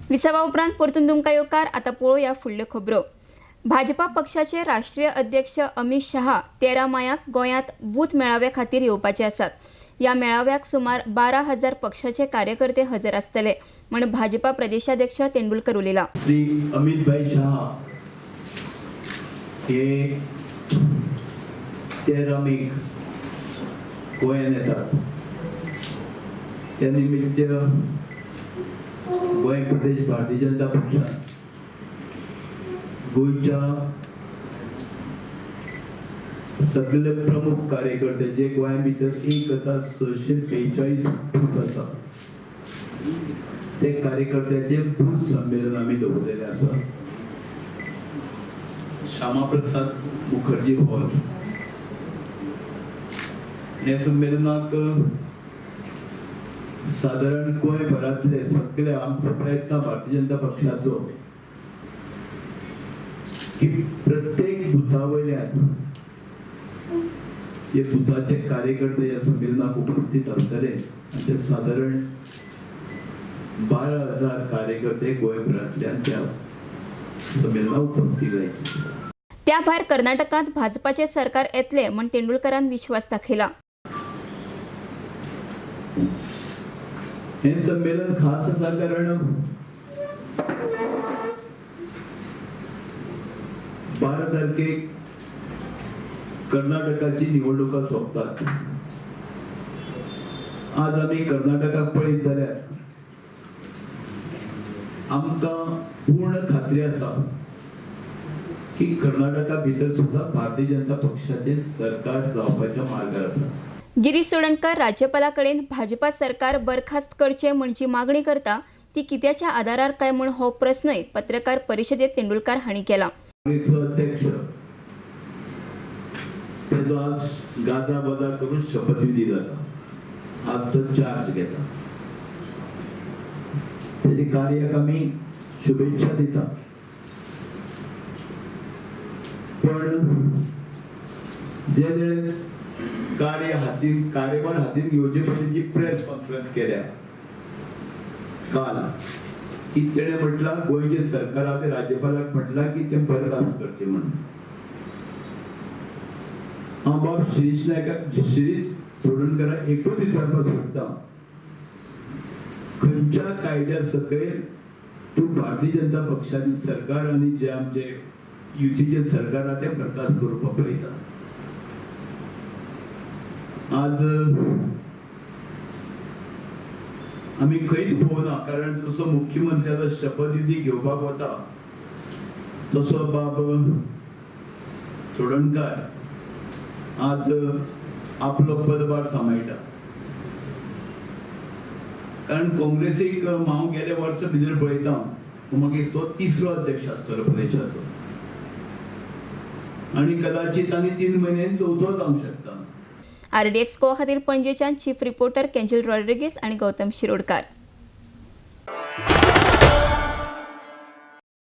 विसावा उपरांत परतून तुमकां येवकार. आतां पळोवया फुडल्यो खबरो. भाजपा पक्षाचे राष्ट्रीय अध्यक्ष अमित शहा 13 मायाक गोंयांत बूथ मेळाव्या खातीर येवपाचे आसात. ह्या मेळाव्याक सुमार 12,000 पक्षाचे कार्यकर्ते हजर आसतले म्हण भाजपा प्रदेशाध्यक्ष तेंडुलकर उलयला. श्री अमित भाई शहा हे 13 मेक गोंयांत येतात. त्या निमित्त गोंय प्रदेश भारतीय जनता पक्षान गोंयच्या सगळे प्रमुख कार्यकर्ते जे गोंया भितर 1642 बूथ आसा ते कार्यकर्त्याचे बूथ संमेलन आमी दवरलेले आसा. श्यामाप्रसाद मुखर्जी हॉल ह्या संमेलनाक सादारण गोंयभरांतले सगळे आमचो प्रयत्न भारतीय जनता पक्षाचो की प्रत्येक बुथा वयल्यान हे बुथाचे कार्यकर्ते ह्या संमेलनाक उपस्थित आसतले आनी ते सादारण 12,000 कार्यकर्ते गोंयभरांतल्यान त्या संमेलनाक उपस्थित जायचे. त्या भायर कर्नाटकांत भाजपाचे सरकार येतले म्हण तेंडुलकरान विश्वास दाखयला. हे संमेलन खास आसा कारण 12 तारखेक कर्नाटकाची निवडणुका सोंपतात. आज आमी कर्नाटकाक पळयत जाल्यार आमकां पूर्ण खात्री आसा की कर्नाटका भितर सुद्दां भारतीय जनता पक्षाचे सरकार जावपाच्या मार्गार आसा. गिरीश चोडणकर राज्यपाला कडेन भाजपा सरकार बरखास्त करचे म्हणची मागणी करता ती कित्याच्या आधारार काय म्हण हो प्रश्नय पत्रकार परिशदेत तेंडुलकर हांणी केला. अध्यक्ष तेजो आज गाजा बाजा करून शपथविधी जाता. आज तो चार्ज घेता. तेजे कार्याक आमी शुभेच्छा दिता. पण जे वेळेर कार्य हातीन कार्यभार हातीन घेवचे पयलीं जी प्रेस कॉन्फरन्स केल्या काल की तेणें म्हटलां गोंयचे सरकारा ते राज्यपालाक म्हटलां की ते बरखास्त करचे म्हणून. हांव बाब शिरीष नायकाक शिरीष चोडणकराक एकूच विचारपाक सोदता, खंयच्या कायद्या सकयल तूं भारतीय जनता पक्षाचे सरकार आनी जे आमचे युतीचे सरकार आहा तें बरखास्त करपाक पळयता. आज आमी खंयच पळोवना, कारण जसो मुख्यमंत्री आतां शपथविधी घेवपाक वता तसो बाब चोडणकार आज आपलो पदभार सांबाळटा. कारण काँग्रेसीक हांव गेले वर्सा भितर पळयता, म्हाका तो तिसरो अध्यक्ष आसतलो प्रदेशाचो आनी कदाचित आनी 3 म्हयन्यांनी चवथो जावंक शकता. आरडीएक्स गोवा खातीर पणजेच्यान चीफ रिपोर्टर केंजल रॉड्रिगीस आनी गौतम शिरोडकार.